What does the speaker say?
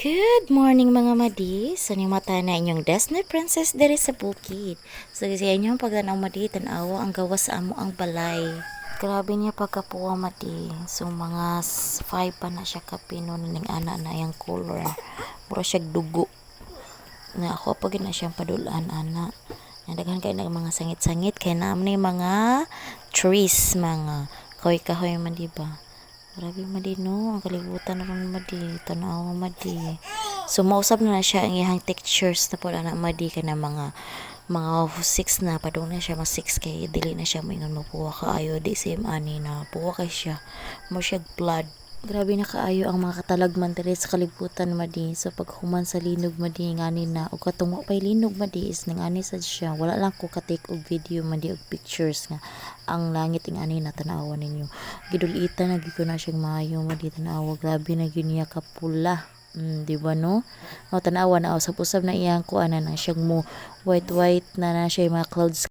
Good morning, mga madi. So ni mata na inyong Disney princess diri sa bukid. So sa inyong pagtanaw, madi, tan-awa ang gawas sa amo ang balay. Grabe niya pagkapuwa, madi. So mga 5 pa na siya kapino ning ana na iyang color. Mura siya dugo. Na ako pa gid na siyang padulaan ana. Na daghan kay nag mga sangit-sangit kay naa man ni mga trees, mga kahoy-kahoy man, di ba? Grabe, madi, no, ang kalibutan ron, madi, tan-awa, madi. So mausab na siya ang iyang textures na pud ana, madi, kay na mga 6 na padung na siya ma 6 kay dili na siya moingon mopuwa kaayo, di same ani na puwa kay siya mo siya blood. Grabe na kaayo ang mga katalagman diri sa kalibutan, madi. So paghuman sa linog, madi, ngani na ug katong wa pay linog, madi, is nangani sad siya. Wala lang ko ka-take og video, madi, og pictures nga ang langit ing ani na. Tan-awa ninyo, gidulitan na gyud ko na siyang maayo, madi. Tan-awa, grabe na gyud niya kapula. Di ba, no? O, tan-awa na usab-usab na iyang kuan na siyang mo white white na na siya yung mga clouds.